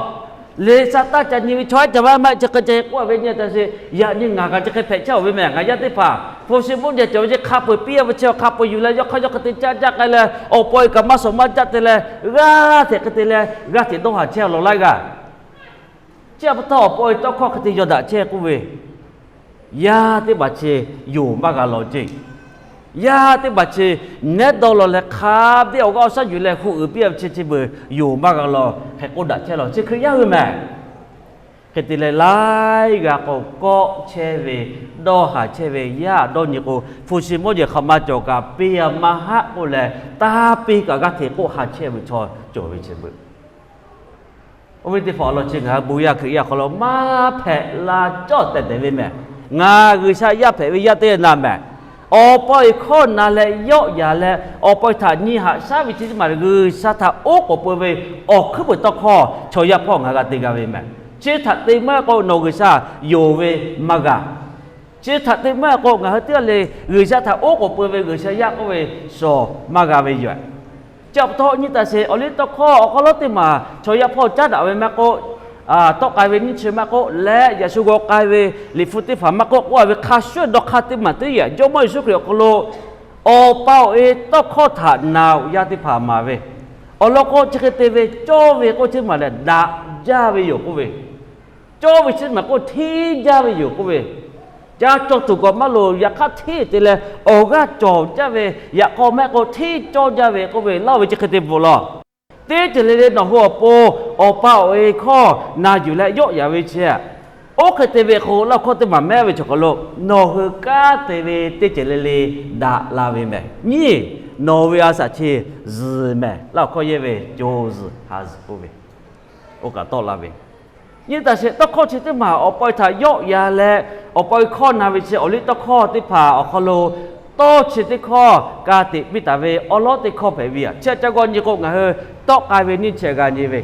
Liꞈ sha taˇ ca nyi ve chaw haiˉ ca maˇ maˇ chi hk'e ceh k'oˆ ve nyi ta sheˍ. Yaꞈ nyi ngaˬ kaꞈ chi hk'e hpehꞈ chehˇ-oˬ ve meh. Ngaˬ yaˇ teˇ hpaˍ hpu shi mawˇ jehˬ cawˬ ve chi hk'a peu-eˬ piˇ-a ve chi hk'a peu-eˬ yuˬ leh yawˇ hk'aˇ yawˇ hk'e te caˇ caˇ k'ai leh, awˬ pa-e kaꞈ maˇ shawˍ maˇ caˆ te leh, g'aˇ hteꞈ hk'e te leh g'aˇ hteꞈ dawˇ haˍ chehˇ-a law laiˉ g'aˇ. Chi pa taw awˬ pa-e tawˇ hkawˇ hk'e te yaw daꞈ chehˇ k'oˆ ve, yaˇ teˇ hpaˍ chi yonˍ maˇ g'a law ceˇ. Yaˇ teˇ hpaˍ chi nehˉ dawˇ law leh hk'a biˇ awˬ g'aˇ awˬ shaˉ yuˬ leh hu uiˍ piˇ-a ve chi chi beuꞈ yonˍ maˇ g'a law hk'e k'oˆ daꞈ chehˇ law. Chi Hkriꞈ yaˇ hui meh. Hk'e te leh laiˉ g'aˇ k'o kawˆ chehˇ ve, dawˇ haˍ chehˇ ve yaˇ dawˇ nyi k'o, hpu shi mawˇ jehˬ hk'aˬ ma cawˬ kaꞈ piˇ-a maˇ haˆ k'oˆ leh, taˇ piˇ kaꞈ g'aˇ hteꞈ k'oˆ ha chehˇ ve chaw cawˬ ve chi beuꞈ. Oˇ ve teˇ hpaˍ awˬ lawn chi ngaˬ hui bon yaˇ Hkriꞈ yaˇ hk'aw lo maˇ hpehꞈ la cawˇ tehˬ tehˬ ve meh. Ngaˬ G'uiˬsha yaˇ hpehꞈ ve yaˇ teˇ na meh. Awˬ pa-e hkawˇ na leh yawˆ yaˍ leh awˬ pa-e htaꞈ nyi haꞈ shaˉ ve chi teˇ maˬ G'uiˬsha htaꞈ oˉ k'oˍ pui ve awˬ hkuiˉ peuˬ tawˇ hkawˇ chaw yaˇ hpawˇ ngaˬ g'a te g'a ve meh. Chi htaꞈ te maˇ k'o nawˬ G'uiˬsha yonˍ ve maˇ g'a. Chi htaꞈ te maˇ k'o ngaˬ hui teˇ g'aˇ le G'uiˬsha htaꞈ oˉ k'oˍ pui ve G'uiˬsha yaˇ k'oˆ ve shawˍ maˇ g'a ve yoˬ. Chi pa taw nyi taˍ sheˍ, awˬ liˇ tawˇ hkawˇ awˬ hk'aw lo teˇ maˬ chaw yaˇ hpawˇ caˉ daꞈ ve maˇ k'oˆ, tawˆ k'ai ve nyiˇ chi maˇ k'oˆ leh, yaꞈ shu g'aw k'ai ve liꞈ hpu teˇ hpaˍ maˇ k'oˆ, k'oˆ-a ve hk'a shuˍ dawˇ hk'aˇ teˇ maˬ teˇ yaꞈ Jawˇmawˇ Yeˍsuˆ Hkriꞈ awˬ hk'aw lo awˬ pa awˬ e tawˇ hkawˇ htaꞈ na-oˬ yaˇ teˇ hpaˍ maˍ ve awˬ lawn k'o, chi hk'e te ve cawˇ ve k'oˆ chi maˬ lehˬ daꞈ jaˇ ve yoˬ k'oˆ ve, cawˇ ve chi maˬ k'oˆ hteˇ jaˇ ve yoˬ k'oˆ ve, ca cawˬ tuˬ k'awꞈ maˇ loˍ. Yaꞈ hk'aˇ hteˇ te leh awˬ g'aˇ cawˬ jaˇ ve, yaꞈ k'aw maˇ k'oˆ hteˇ cawˇ jaˇ ve k'oˆ ve laˇ ve chi hk'e te bvuhꞈ law. Teˇ ceuˬ le le nawˬ hui awˬ pon awˬ pa awˬ e hkawˇ na yuˬ leh yawˆ yaˍ ve chi, oˇ hk'e te ve k'o laˇ hkawˇ teˇ maˬ mehˉ ve chaw hk'aw lo nawˬ hui kanˉ te ve teˇ ceuˬ le le daꞈ la ve meh. Nyiˇ, nawˬ ve a shaꞈ chi zuhˬ meh. Laˇ awˬ hkawˇ yehˇ ve co zuhˬ ha zuhˬ k'oˆ ve, oˇ kaꞈ tawˆ la ve. Nyi taˍ sheˍ, tawˇ hkawˇ chi teˇ maˬ awˬ pa-e htaꞈ yawˆ yaˍ leh awˬ pa-e hkawˇ na ve chi awˬ liˇ tawˇ hkawˇ teˇ hpaˍ awˬ hk'aw lo tawˇ chi teˇ hkawˇ ka tiꞈ piˇ taˍ ve awˉ lawˉ teˇ hkawˇ hpehꞈ ve yoˬ. Chi aꞈ ca g'aw nyi k'o ngaˬ hui tawˆ k'ai ve nyiˇ chi g'a nyi ve,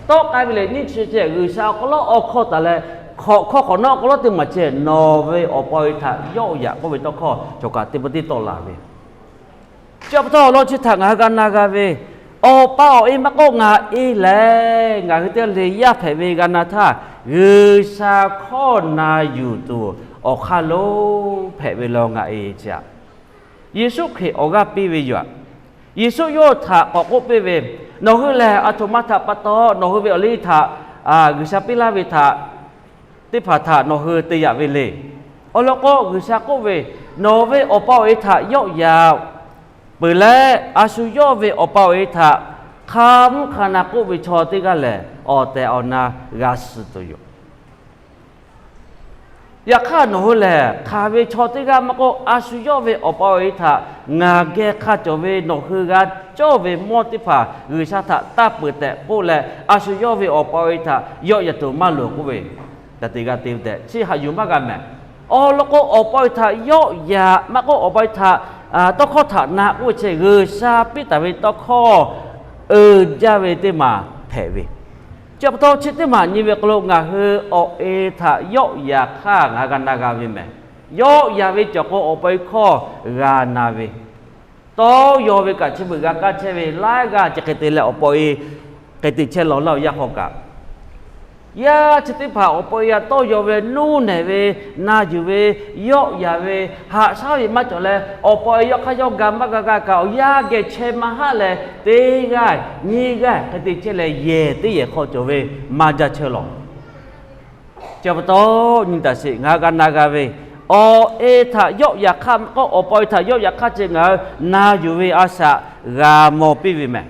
tawˆ k'ai ve lehˬ nyiˇ chi ceh G'uiˬsha awˬ hk'aw lo awˬ hkawˇ taˍ leh hk'awꞈ hkawˇ hk'awꞈ nawˉ awˬ hk'aw lo teˇ maˬ ceh nawˬ ve awˬ pa-e htaꞈ yawˆ yaˍ k'oˆ ve tawˇ hkawˇ cawˬ kaꞈ teˇ pawˆ teˇ tawˆ la ve. Chi pa taw awˬ lawn chi htaꞈ ngaˬ hui g'a na g'a ve, awˬ pa awˬ e maˇ k'oˆ ngaˬ e lehˬ ngaˬ hui teˇ g'aˇ le yaˇ hpehꞈ ve g'a na htaˇ, G'uiˬsha hkawˇ na yuˬ tuˬ awˬ hk'aˇ lo hpehꞈ ve law ngaˬ e chi aꞈ. Yeˍsuˆ Hkriꞈ awˬ g'aˇ piˇ ve yoˬ aꞈ. Yeˍsuˆ yawˇ htaꞈ k'awꞈ k'oˆ piˇ ve, nawˬ hui lehˬ aˬ htoꞈ ma htaꞈ pa taw nawˬ hui ve awˬ liˇ htaꞈ G'uiˬsha piˇ laˇ ve htaꞈ teˇ hpaˍ htaꞈ nawˬ hui te yaꞈ ve le. Awˬ lawn k'o G'uiˬsha k'oˆ ve, nawˬ ve awˬ pa awˬ e htaꞈ yawˆ yaˍ-oˬ. Peuˬ leh a shu yawˇ ve awˬ pa awˬ e htaꞈ hk'a mvuhˇ hk'a na k'oˆ ve chaw teˇ g'aˇ lehˬ awˬ tehˬ awˬ na g'a suh tuˬ yoˬ. Yaꞈ hk'aˇ nawˬ hui lehˬ hk'aˬ ve chaw teˇ g'aˇ maˇ k'oˆ, a shu yawˇ ve awˬ pa awˬ e htaꞈ ngaˬ geh hk'a cawˬ ve nawˬ hui g'a cawˇ ve mawˇ teˇ hpaˍ G'uiˬsha htaꞈ taˇ peuˬ tehꞈ k'oˆ leh, a shu yawˇ ve awˬ pa awˬ e htaꞈ yawˆ yaˍ tuˬ maˇ loˍ k'oˆ ve, te g'a te tehꞈ chi haꞈ yuˬ maˇ g'a mehˍ. Awˬ lawn k'o awˬ pa awˬ e htaꞈ yawˆ yaˍ maˇ k'oˆ, awˬ pa awˬ e htaꞈ tawˇ hkawˇ htaꞈ na k'oˆ ve chi G'uiˬsha piˇ taˍ ve tawˇ hkawˇ uiˍ jaˇ ve teˇ maˬ hpehꞈ ve. Chi pa taw chi teˇ maˬ nyi ve hk'aw lo ngaˬ hui awˬ e htaꞈ yawˆ yaˍ hk'aˇ ngaˬ hui g'a na g'a ve mehˍ. Yawˆ yaˍ ve cawˬ k'o awˬ pa awˬ e hkawˇ g'a na ve, tawˇ yaw ve kaꞈ chi beuꞈ g'a kaˇ chehˇ ve laiˉ g'aˇ chi hk'e te leh awˬ pa awˬ e hk'e te chehˇ law laˇ-oˬ. Yaˇ hk'aw kaꞈ yaˇ chi teˇ hpaˍ awˬ pa awˬ e htaꞈ tawˇ yaw ve, nuˇ nehˬ ve, na yuˬ ve, yawˆ yaˍ ve, haꞈ shaˉ ve maˇ cawˬ leh awˬ pa awˬ e yawˇ hk'aˇ yawˇ ga maˇ g'a g'a kaꞈ awˬ yanˇ geh chehˇ maˇ haˆ leh teˇ g'aˇ nyiˇ g'aˇ hk'e te chehˇ leh yehˬ teˇ yehˬ hk'aw cawˬ ve maˇ jaˇ chehˇ law. Chi pa taw nyi taˍ sheˍ, ngaˬ hui g'a na g'a ve, awˬ e htaꞈ yawˆ yaˍ hk'aˇ maˇ k'oˆ, awˬ pa awˬ e htaꞈ yawˆ yaˍ hk'aˇ ceh ngaˬ hui na yuˬ ve a shaꞈ g'a mawˬ piˇ ve mehˍ.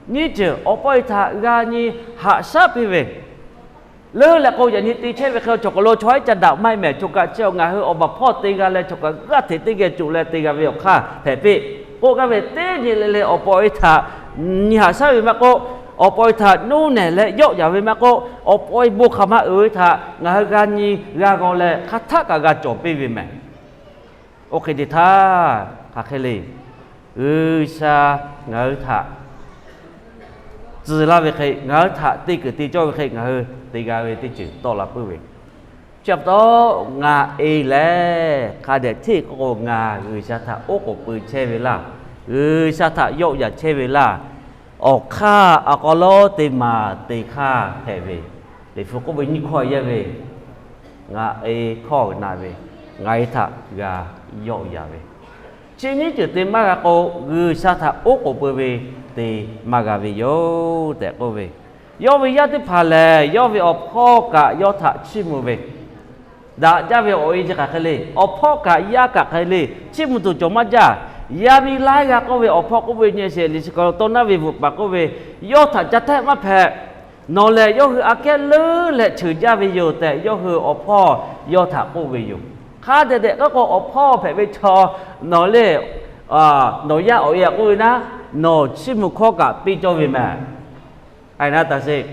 Nyiˇ ceuˬ awˬ pa awˬ e htaꞈ g'a nyi haꞈ shaˉ piˇ ve, leuˉ leh k'o yaꞈ nyi te chehˇ ve hk'e chaw hk'aw lo chaw haiˉ ca daꞈ maˇ heˆ mehˍ. Chaw kaꞈ chi awˬ ngaˬ hui awˬ baˬ hpawˇ te g'a leh chaw kaꞈ g'aˇ hteꞈ teˇ geh coꞈ leh te g'a ve awˬ hk'aˇ hpehꞈ piˇ. K'oˆ gaˇ ve teˇ nyi le le awˬ pa awˬ e htaꞈ nyi haꞈ shaˉ ve maˇ k'oˆ, awˬ pa awˬ e htaꞈ nuˇ nehˬ leh yawˆ yaˍ ve maˇ k'oˆ, awˬ pa awˬ e bon hk'aˬ ma uiˍ ve htaꞈ ngaˬ hui g'a nyi g'a g'aw leh hk'aˬ htaˆ kaꞈ g'a cawˬ piˇ ve mehˍ. Oˇ hk'e te htaˇ hk'aˬ hk'e le, G'uiˬsha ngaˬ hui htaꞈ tcuh laˇ ve hk'e, ngaˬ hui htaꞈ te kuiˬ te cawˇ ve hk'e ngaˬ hui te g'a ve teˇ ceuˬ tawˆ la puiˉ ve. Chi pa taw ngaˬ e lehˬ hk'a dehꞈ hteˇ k'oˆ k'o ngaˬ G'uiˬsha htaꞈ oˉ k'oˍ pui chehˇ ve laˇ, G'uiˬsha htaꞈ yawˆ yaˍ chehˇ ve laˇ, awˬ hk'aˇ awˬ hk'aw lo te maˬ te hk'aˇ hpehꞈ ve. Liꞈ hpu k'oˆ ve nyiˇ hkawˇ yaˇ ve, ngaˬ e hkawˇ na ve, ngaˬ e htaꞈ g'a yawˆ yan ve, chi nyiˇ ceuˬ te maˇ g'a k'o, G'uiˬsha htaꞈ oˉ k'oˍ pui ve te maˇ g'a ve yoˬ tehꞈ k'oˆ ve. Yawˇ ve yaˇ teˇ hpaˍ lehˬ, yawˇ ve awˬ hpawˇ kaꞈ yawˇ htaꞈ chiˇ mvuh ve, daꞈ jaˇ ve awˬ e chi hk'aˬ hk'e le, awˬ hpawˇ kaꞈ yaˇ kaꞈ hk'e le, chiˇ mvuh tuˬ cawˬ maˇ jaˇ. Yaˇ miˇ laiˉ g'aˇ k'oˆ ve awˬ hpawˇ k'oˆ ve nyi sheˍ, liꞈ chi hk'aw lo tawˇ naˇ ve bvuhꞈ paˍ k'oˆ ve, yawˇ htaꞈ ca tehˆ maˇ hpehꞈ. Nawˬ lehˬ yawˇ hui aꞈ kehˉ leuˉ leh cheuˬ jaˇ ve yoˬ tehꞈ, yawˇ hui awˬ hpawˇ yawˇ htaꞈ k'oˆ ve yoˬ. Hk'a dehꞈ dehꞈ k'oˆ k'o, awˬ hpawˇ hpehꞈ ve chaw nawˬ le, nawˬ yaˇ awˬ e aꞈ k'oˆ ve naˉ, nawˬ chiˇ mvuh hkawˇ kaꞈ piˇ cawˇ ve mehˍ. Aˬ na taˍ sheˍ,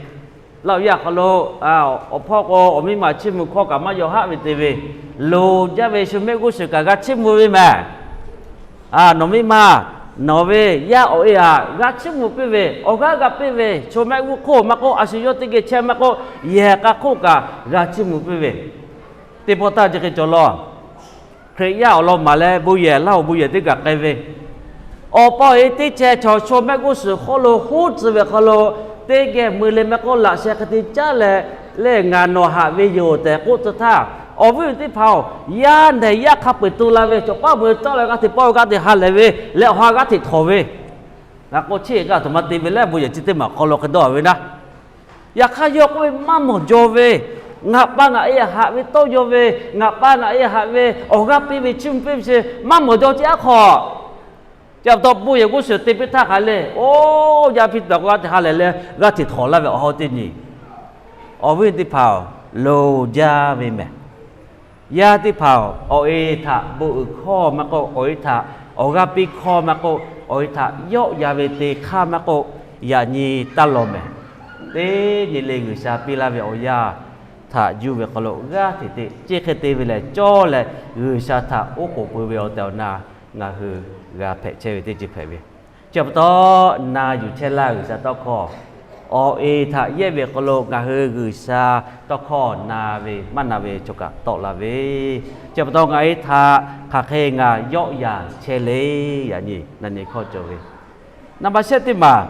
laˇ awˬ yaˇ hk'aw lo awˬ hpawˇ k'o, awˬ miˇ ma chiˇ mvuh hkawˇ kaꞈ maˇ yaw haˆ ve te ve, loˍ jaˇ ve shu mehˆ g'uˇ suhˍ kaꞈ g'a chiˇ mvuh ve mehˍ. Nawˬ miˇ ma, nawˬ ve yaˇ awˬ e aꞈ g'a chiˇ mvuh piˇ ve, awˬ g'aˇ g'a piˇ ve, shu mehˆ g'uˇ hk'oˆ maˇ k'oˆ, a shu yawˇ teˇ geh chehˇ maˇ k'oˆ, yehˬ k'a hk'oˆ kaꞈ g'a chiˇ mvuh piˇ ve, teˇ pawˆ taˇ chi hk'e cawˬ law. Hkriꞈ yaˇ awˬ lawn maˍ leh bon yehˬ, laˇ oˬ bon yehˬ teˇ kaˬ k'ai ve, awˬ pa awˬ e teˇ chehˇ chaw shu mehˆ g'uˇ suhˍ hk'oˆ lo huˉ tcuh ve hk'aw lo, teˇ geh mui leh mehˆ k'oˆ laꞈ sheh hk'e te caˉ leh, lehˬ ngaˬ nawˬ haꞈ ve yoˬ tehꞈ k'oˆ tcuh htaˇ, awˬ viˉ awˬ nyi teˇ hpaˍ-oˬ, yaˇ nehˬ yaˇ hk'a peu-eˬ tu la ve, cawˬ paˉ mui caˉ leh g'aˇ hteꞈ paw g'aˇ hteꞈ ha lehˬ ve lehˬ, awˬ ha g'aˇ hteꞈ htawnˍ ve, ngaˬ k'o chi g'aˇ htoꞈ ma te ve lehˬ, bon yehˬ chi teˇ maˬ hk'aw lo hk'e dawˇ ve naˉ. Yaꞈ hk'aˇ yawˇ k'oˆ ve, maˇ mawˬ jaw ve, ngaˬ pa ngaˬ e haꞈ ve tawˇ yaw ve, ngaˬ pa ngaˬ e haꞈ ve awˬ g'aˇ piˇ ve chiˇ mvuh piˇ ve chi maˇ mawˬ jaw ce aˉ hk'aw, chi pa taw bon yehˬ g'uˇ suhˍ te piˇ htaˇ hk'a le, oˇ yaˇ piˇ taˍ k'o g'aˇ hteꞈ ha lehˬ leh g'aˇ hteꞈ htawnˍ laˇ ve awˬ ha teˇ nyi, awˬ viˉ teˇ hpaˍ-oˬ, loˍ jaˇ ve mehˍ. Yaˇ teˇ hpaˍ-oˬ, awˬ e htaꞈ bon uiˍ hkawˇ maˇ k'oˆ, awˬ e htaꞈ awˬ g'aˇ piˇ hkawˇ maˇ k'oˆ, awˬ e htaꞈ yawˆ yan ve te hk'aˇ maˇ k'oˆ, yaꞈ nyi taˇ law mehˍ. Teˇ nyi le G'uiˬsha piˇ laˇ ve awˬ yaˇ htaꞈ juˇ ve hk'aw lo g'aˇ hteꞈ te, chi hk'e te ve lehˬ cawˇ leh G'uiˬsha htaꞈ oˉ k'oˍ pui ve awˬ tehˬ awˬ na ngaˬ hui g'a hpehꞈ chehˇ ve teˇ ceuˬ hpehꞈ ve. Chi pa taw, na yuˬ chehˇ laˇ G'uiˬsha tawˇ hkawˇ awˬ e htaꞈ yehˇ ve hk'aw lo ngaˬ hui G'uiˬsha tawˇ hkawˇ na ve maˇ na ve chaw kaꞈ tawˆ la ve. Chi pa taw ngaˬ e htaꞈ hk'aˬ hk'e ngaˬ yawˆ yan chehˇ le. Yaꞈ nyi na nyi hkawˇ cawˬ ve, naˍ baꞈ shehˆ teˇ maˬ,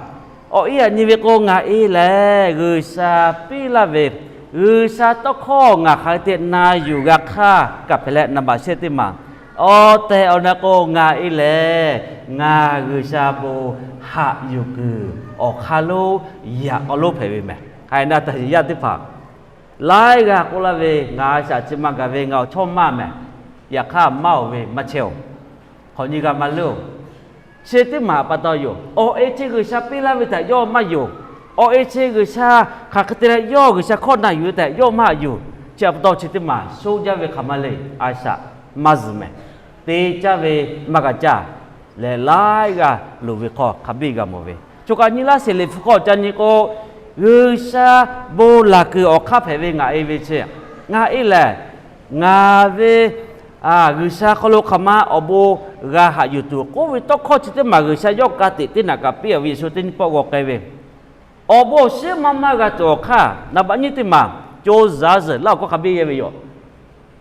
awˬ e yaꞈ nyi ve k'o ngaˬ e lehˬ G'uiˬsha piˇ laˇ ve, G'uiˬsha tawˇ hkawˇ ngaˬ hk'aˬ hk'e te na yuˬ g'a hk'aˇ kaꞈ hpehꞈ leh, naˍ baꞈ shehˆ teˇ maˬ, awˬ tehˬ awˬ na k'o ngaˬ e lehˬ ngaˬ G'uiˬsha bon haꞈ yuˬ kuiˬ awˬ hk'aˇ lonˉ yaꞈ k'aw lonˉ hpehꞈ ve mehˍ. Hk'aˬ hk'e na taˍ yaˇ teˇ hpaˍ, laiˉ g'aˇ k'oˆ laˇ ve, ngaˬ a shaꞈ chi maˇ gaˬ ve, ngaˬ awˬ chawˇ maˇ mehˍ, yaꞈ hk'aˇ maˇ oˬ ve maˇ chehˇ oˬ, hk'awꞈ nyi g'a maˇ leuˉ oˬ. Chi teˇ maˬ pa taw yoˬ. Awˬ e chi G'uiˬsha piˇ laˇ ve htaꞈ yawˇ maˇ yonˍ. Awˬ e chi G'uiˬsha hk'aˬ hk'e te leh yawˇ G'uiˬsha hkawˇ na yuˬ ve tehꞈ yawˇ maˇ haꞈ yuˬ. Chi pa taw chi teˇ maˬ shoˉ jaˇ ve hk'aˬ ma le, a shaꞈ maˇ zuhˬ mehˍ. Te caˇ ve maˇ g'a caˇ leh, laiˉ g'aˇ loˍ ve hk'aw hk'a biˇ g'a mawˬ ve. Choˬ kaꞈ nyi laˇ sheˍ, Liꞈ hpu hk'aw ca nyi k'o, G'uiˬsha bon laˬ kuiˬ awˬ hk'aˇ hpehꞈ ve ngaˬ e ve chi, ngaˬ e lehˬ ngaˬ ve G'uiˬsha hk'aw lo hk'aˬ ma awˬ bon g'a haꞈ yuˬ tuˬ k'oˆ ve tawˇ hkawˇ chi teˇ maˬ G'uiˬsha yawˇ ka tiꞈ teˇ naꞈ kaꞈ piˇ-a ve, Yeˍsuˆ teˇ nyiˇ pawˆ g'aw k'ai ve, awˬ bon awˬ shinˉ maˇ maˇ g'a tuˬ awˬ hk'aˇ, naˍ baꞈ nyiˇ teˇ maˬ, co zuhˬ ha zuhˬ laˇ awˬ hkawˇ hk'a biˇ yehˇ ve yoˬ.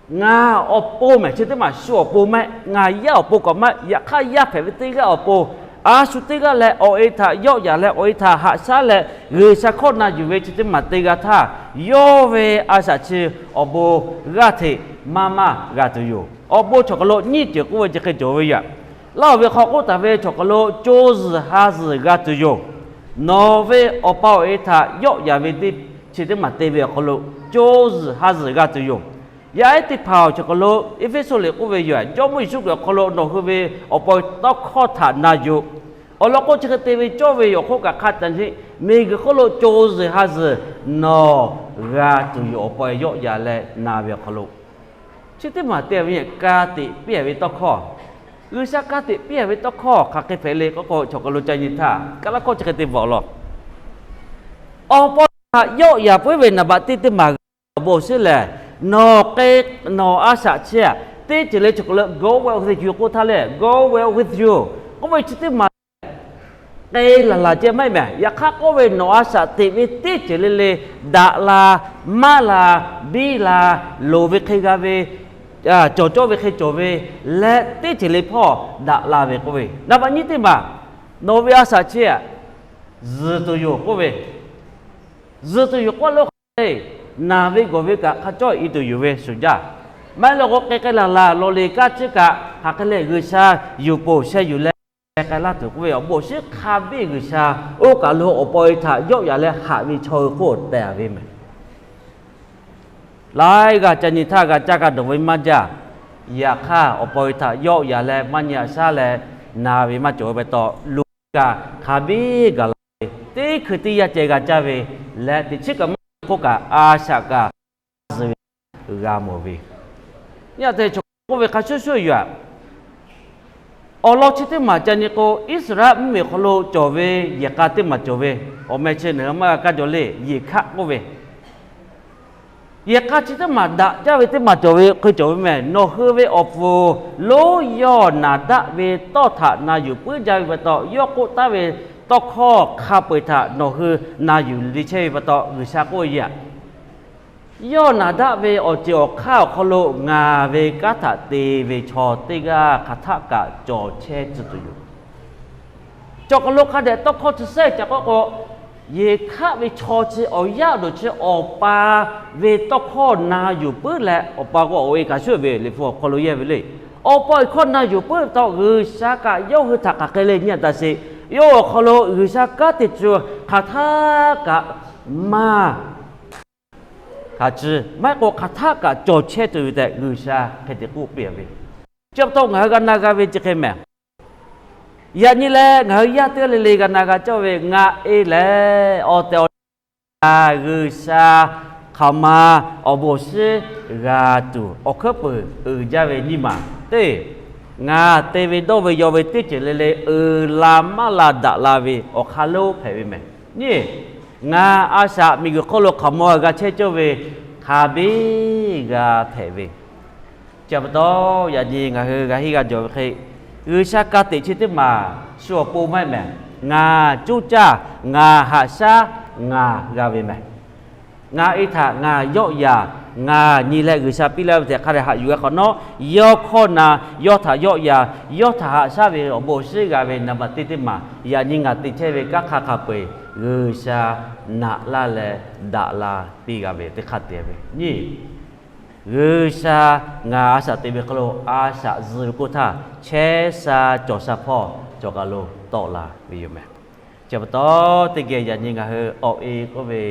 Ngaˬ awˬ pon mehˍ, chi teˇ maˬ shu awˬ pon maˇ heˆ, ngaˬ yaˇ awˬ pon k'awꞈ maˇ heˆ, yaꞈ hk'aˇ yaˇ hpehꞈ ve teˇ g'aˇ awˬ pon, a shu teˇ g'aˇ leh awˬ e htaꞈ yawˆ yan leh awˬ e htaꞈ haꞈ shaˉ leh G'uiˬsha hkawˇ na yuˬ ve chi teˇ maˬ te g'a htaˇ, yawˇ ve a shaꞈ chi awˬ bon g'aˇ hteꞈ maˇ maˇ g'a tuˬ yoˬ. Awˬ bon chaw hk'aw lo nyiˇ ceuˬ k'oˆ ve chi hk'e cawˬ ve yoˬ. Laˇ oˬ ve hk'aw k'oˆ taˍ ve chaw hk'aw lo co zuhˬ ha zuhˬ g'a tuˬ yoˬ. Nawˬ ve awˬ pa awˬ e htaꞈ yawˆ yan ve teˇ chi teˇ maˬ te ve awˬ hk'aw lo co zuhˬ ha zuhˬ g'a tuˬ yoˬ. Yaˇ ehˉ teˇ hpaˍ-oˬ, chaw hk'aw lo Eˇfeˇsuꞈ liꞈ k'oˆ ve yoˬ. Jawˇmawˇ Yeˍsuˆ Hkriꞈ awˬ hk'aw lo nawˬ hui ve awˬ pa tawˇ hkawˇ htaꞈ na yuˬ. Awˬ lawn k'o chi hk'e te ve cawˇ ve yoˬ. Awˬ hk'oˆ kaꞈ hk'a taꞈ nyi, miˬguiˬ hk'oˆ lo co zuhˬ ha zuhˬ nawˬ g'a tuˬ yoˬ, awˬ pa awˬ e yawˆ yan leh na ve awˬ hk'aw lo. Chi teˇ maˬ te ve ka tiꞈ piˇ-a ve tawˇ hkawˇ, G'uiˬsha ka tiꞈ piˇ-a ve tawˇ hkawˇ hk'aˬ hk'e hpehꞈ le k'oˆ k'o, chaw hk'aw lo ca nyi htaˇ, kaˇ laˇ hkawˇ chi hk'e te bvuhꞈ law. Awˬ pa htaꞈ yawˆ yan puiˉ ve naˍ baꞈ teˇ teˇ maˬ g'a awˬ bon awˬ shinˉ lehˬ, nawˬ k'e, nawˬ a shaꞈ chi teˇ ceuˬ le chaw hk'aw lo go well with you k'oˆ htaˇ leh, go well with you k'oˆ ve chi teˇ maˬ lehˬ, k'e laˬ laˬ ceh maˇ heˆ mehˍ. Yaꞈ hk'aˇ k'oˆ ve, nawˬ a shaꞈ teꞈ ve teˇ ceuˬ le le, daꞈ la, maˇ la, biˇ la, loˍ ve hk'e g'a ve, cawˬ cawˇ ve hk'e cawˬ ve leh, teˇ ceuˬ le hpawˇ daꞈ la ve k'oˆ ve, naˍ baꞈ nyiˇ teˇ maˬ, nawˬ ve a shaꞈ chi zuhˬ tuˬ yoˬ k'oˆ ve, zuhˬ tuˬ yoˬ k'oˆ lo hk'aˬ hk'e Naˬ ve gawˬ ve kaꞈ hk'a cawˇ i tuˬ yuˬ ve shuˍ jaˇ. Maˇ heˆ law k'o, k'ai k'ai laˬ laˬ lawˬ liˬ kanˉ chi kaꞈ hk'aˬ hk'e leh G'uiˬsha yuˬ poˬ sheh yuˬ leh k'ai laˇ tuˬ k'oˆ ve awˬ bon awˬ shiˉ hk'a biˇ G'uiˬsha oˇ kaˬ lo awˬ pa e htaꞈ yawˆ yaꞈ leh haꞈ ve chaw hui hk'oˆ teh ve mehˍ. Laiˉ g'aˇ ca nyi htaˇ g'a caˇ g'a dawˬ ve maˇ jaˇ. Yaꞈ hk'aˇ, awˬ pa e htaꞈ yawˆ yaꞈ leh maˇ nyi haꞈ shaˉ leh na ve maˇ cawˬ ve pa taw, lo kaꞈ hk'a biˇ gaˬ la ve, teˇ hkui teˇ yanˇ ceh g'a caˇ ve leh, teꞈ chiˉ kaꞈ maˇ k'oˆ kaꞈ a shaꞈ kaꞈ zuh ve g'a mawˬ ve. Nyi a te chaw k'oˆ ve hk'a shuˍ shuˍ yoˬ. Awˬ lawn chi teˇ maˬ ca nyi k'o, Iˉsaˍreˍlaˆ mvuhˇmiˬ awˬ hk'aw lo cawˬ ve yehˬ k'a teˇ maˬ cawˬ ve, awˬ meh chi nawˬ hui maˇ g'a kaˇ jaw le, Yeˍhkaˆ k'oˆ ve, yehˬ k'a chi teˇ maˬ daꞈ jaˇ ve teˇ maˬ cawˬ ve hk'e cawˬ ve mehˍ. Nawˬ hui ve awˬ pfuhˍ lonˉ yawˇ naˍ daˆ ve tawˇ htaꞈ na yuˬ puiˉ jaˇ ve pa taw, yawˇ k'oˆ taˉ ve tawˇ hkawˇ hk'a peu-eˬ htaꞈ nawˬ hui na yuˬ le chehˇ ve pa taw, G'uiˬsha k'oˆ ve yaꞈ yawˇ naˍ daˆ ve awˬ ceuˬ awˬ hk'aˇ awˬ hk'aw lo ngaˬ ve kanˉ htaꞈ te ve chaw teˇ g'aˇ hk'aˬ htaˆ kaꞈ cawˬ chehˇ tcuh tuˬ yoˬ. Cawˬ kaˬ lo hk'a dehꞈ tawˇ hkawˇ chi sehˉ ca k'oˆ k'o, Yeˍhkaˆ ve chaw chi awˬ yaˇ awˬ duˬ chi awˬ pa ve tawˇ hkawˇ na yuˬ puiˉ leh, awˬ pa k'o awˬ e kaꞈ shuˍ ve liꞈ hpu awˬ hk'aw lo yehˇ ve le. Awˬ pa awˬ hkawˇ na yuˬ puiˉ ve pa taw, G'uiˬsha kaꞈ yawˇ hui htaꞈ hk'aˬ hk'e le nyi a taˍ sheˍ. Yawˇ awˬ hk'aw lo G'uiˬsha kanˉ te tcuh hk'aˬ htaˆ kaꞈ maˇ hk'a ciˇ maˇ heˆ k'o hk'aˬ htaˆ kaꞈ cawˬ chehˇ tuˬ ve tehꞈ G'uiˬsha hk'e te k'oˆ piˇ ve. Chi pa taw ngaˬ hui g'a na g'a ve chi hk'e mehˍ. Yaꞈ nyi leh ngaˬ hui yaˇ teˇ g'aˇ le le g'a na g'a cawˇ ve, ngaˬ e lehˬ awˬ tehˬ awˬ na G'uiˬsha hk'aˬ ma awˬ bon awˬ shiˉ g'a tuˬ awˬ hkuiˉ peuˬ uiˍ jaˇ ve nyiˇ maˬ teˇ, ngaˬ te ve dawˇ ve yaw ve teˇ ceuˬ le le uiˍ la maˇ la daꞈ la ve awˬ hk'aˇ lonˉ hpehꞈ ve mehˍ. Nyi, ngaˬ a shaꞈ miˬguiˬ hk'oˆ lo hk'aˬ ma g'a chehˇ cawˇ ve hk'a biˇ g'a hpehꞈ ve. Chi pa taw, yaꞈ nyi ngaˬ hui g'a henˇ g'a jawˬ ve hk'e, G'uiˬsha ka tiꞈ chi teˇ maˬ shu awˬ pon maˇ heˆ mehˍ. Ngaˬ coˇ caˇ, ngaˬ haꞈ shaˉ, ngaˬ g'a ve mehˍ. Ngaˬ e htaꞈ ngaˬ yawˆ yaꞈ, ngaˬ nyi leh G'uiˬsha piˇ laˇ ve tehꞈ hk'a dehꞈ haꞈ yuˬ g'a hk'awꞈ nawˉ, yawˇ hkawˇ na, yawˇ htaꞈ yawˆ yaꞈ, yawˇ htaꞈ haꞈ shaˉ ve awˬ bon awˬ shiˉ g'a ve naˍ baꞈ teˇ teˇ maˬ, yaꞈ nyi ngaˬ te chehˇ ve kanˉ hk'a hk'a peu-eˬ G'uiˬsha naꞈ laˇ leh daꞈ la piˇ g'a ve teˇ hk'aˇ te ve nyi. G'uiˬsha ngaˬ a shaꞈ te ve hk'aw lo a shaꞈ zuh ve k'oˆ htaˇ, chehˇ sha cawˬ sha hpawˇ cawˬ kaˬ lo tawˆ la ve yoˬ mehˍ. Chi pa taw, teˇ geh yaꞈ nyi ngaˬ hui awˬ e k'oˆ ve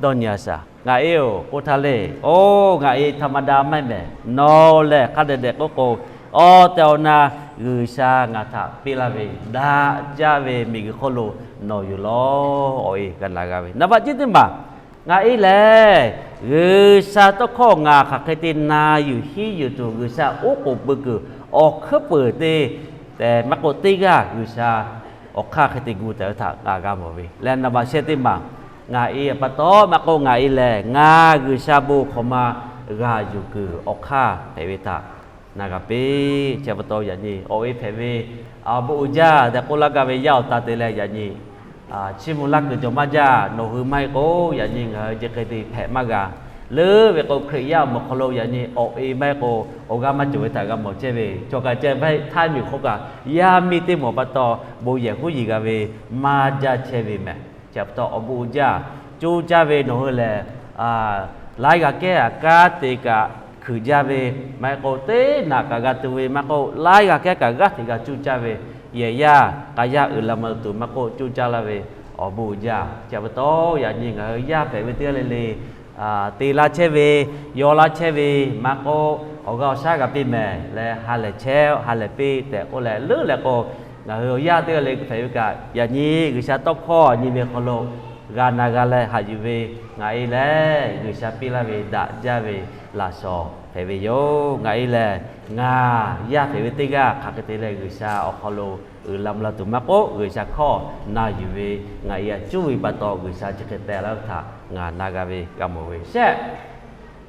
dawˇ nyi a shaˍ. Ngaˬ e-oˬ k'oˆ htaˇ le, oˇ ngaˬ e htaꞈ ma da maˇ heˆ mehˍ. Nawˬ lehˬ hk'a dehꞈ dehꞈ k'oˆ k'o, awˬ tehˬ awˬ na G'uiˬsha ngaˬ htaꞈ piˇ laˇ ve daꞈ jaˇ ve miˬguiˬ hk'oˆ lo nawˬ yoˬ lawˬ. Awˬ e g'a na g'a ve naˍ baꞈ ciˉ teˇ maˬ, ngaˬ e lehˬ G'uiˬsha tawˇ hkawˇ ngaˬ hk'aˬ hk'e te na yuˬ hiˉ yuˬ tuˬ, G'uiˬsha oˉ k'oˍ pui kuiˬ awˬ hkuiˉ peuˬ te tehꞈ maˇ k'oˆ, teˇ g'aˇ G'uiˬsha awˬ hk'aˇ hk'e te gu tehꞈ ve htaꞈ ngaˬ g'a mawˬ ve leh, naˍ baꞈ shehˆ teˇ maˬ, ngaˬ e pa taw maˇ k'oˆ, ngaˬ e lehˬ ngaˬ G'uiˬsha bon hk'aw ma g'a yuˬ kuiˬ awˬ hk'aˇ hpehꞈ ve htaꞈ na g'a piˇ. Chi pa taw yaꞈ nyi awˬ e hpehꞈ ve, awˬ bon uiˍ jaˇ tehꞈ k'oˆ laˇ gaˇ ve yaˇ awˬ ta te leh yaꞈ nyi chiˇ mvuh laˇ kuiˬ cawˬ maˇ jaˇ. Nawˬ hui maˇ heˆ k'o yaꞈ nyi ngaˬ hui chi hk'e te hpehꞈ maˇ g'a. Leuˉ ve k'o, Hkriꞈ yaˇ awˬ moˍ hk'aw lo yaꞈ nyi awˬ e maˇ heˆ k'o awˬ g'aˇ maˇ cawˬ ve htaꞈ g'a mawˬ chehˇ ve, cawˬ kaꞈ ceh ve htaˇ miˬ hk'oˆ kaꞈ yaˇ miˇ teˇ mawˬ pa taw bon yehˬ huˉ yiˍ g'a ve maˇ jaˇ chehˇ ve mehˍ. Chi pa taw awˬ bon uiˍ jaˇ, coˇ caˇ ve nawˬ hui lehˬ, laiˉ g'aˇ kehˉ aꞈ kanˉ te kaꞈ hkui jaˇ ve, maˇ heˆ k'o teˇ naꞈ kaꞈ g'a tu ve, maˇ k'oˆ laiˉ g'aˇ kehˉ kaꞈ g'aˇ hteꞈ g'a coˇ caˇ ve, yehˬ yaˇ k'a yaˇ uiˍ la ma tuˬ maˇ k'oˆ coˇ caˇ laˇ ve awˬ bon uiˍ jaˇ. Chi pa taw yaꞈ nyi ngaˬ hui yaˇ hpehꞈ ve teˇ g'aˇ le le te laˇ chehˇ ve, yaw laˇ chehˇ ve, maˇ k'oˆ awˬ g'aˇ awˬ shaˉ g'a piˇ mehˍ leh ha lehˬ chehˇ ha lehˬ piˇ tehꞈ k'oˆ leh leuˉ leh k'o, ngaˬ hui awˬ yaˇ teˇ g'aˇ le hpehꞈ ve kaꞈ yaꞈ nyi G'uiˬsha tawˇ hkawˇ nyi ve hk'aw lo g'a na g'a leh haꞈ yuˬ ve, ngaˬ e lehˬ G'uiˬsha piˇ laˇ ve daꞈ jaˇ ve laꞈ shawˍ hpehꞈ ve yoˬ. Ngaˬ e lehˬ ngaˬ yaˇ hpehꞈ ve teˇ g'aˇ hk'aˬ hk'e te leh G'uiˬsha awˬ hk'aw lo uiˍ la mvuh la tuˬ maˇ k'oˆ, G'uiˬsha hkawˇ na yuˬ ve ngaˬ e aꞈ cuˇ ve pa taw G'uiˬsha chi hk'e teh laˇ ve htaꞈ ngaˬ na g'a ve g'a mawˬ ve shehˆ.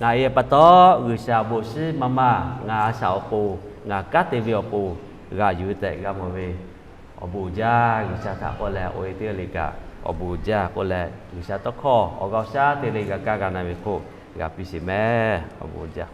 Ngaˬ e pa taw G'uiˬsha awˬ bon shiˉ maˇ maˇ ngaˬ a shaꞈ awˬ pon, ngaˬ kanˉ te ve awˬ pon g'a yuˬ ve tehꞈ g'a mawˬ ve awˬ bon uiˍ jaˇ. G'uiˬsha htaꞈ k'oˆ leh awˬ e teˇ g'aˇ le kaꞈ awˬ bon uiˍ jaˇ k'oˆ leh, G'uiˬsha tawˇ hkawˇ awˬ g'aˇ awˬ shaˉ te le g'a kaˇ g'a na ve hk'oˆ g'a piˇ sheˍ mehˍ. Awˬ bon uiˍ jaˇ.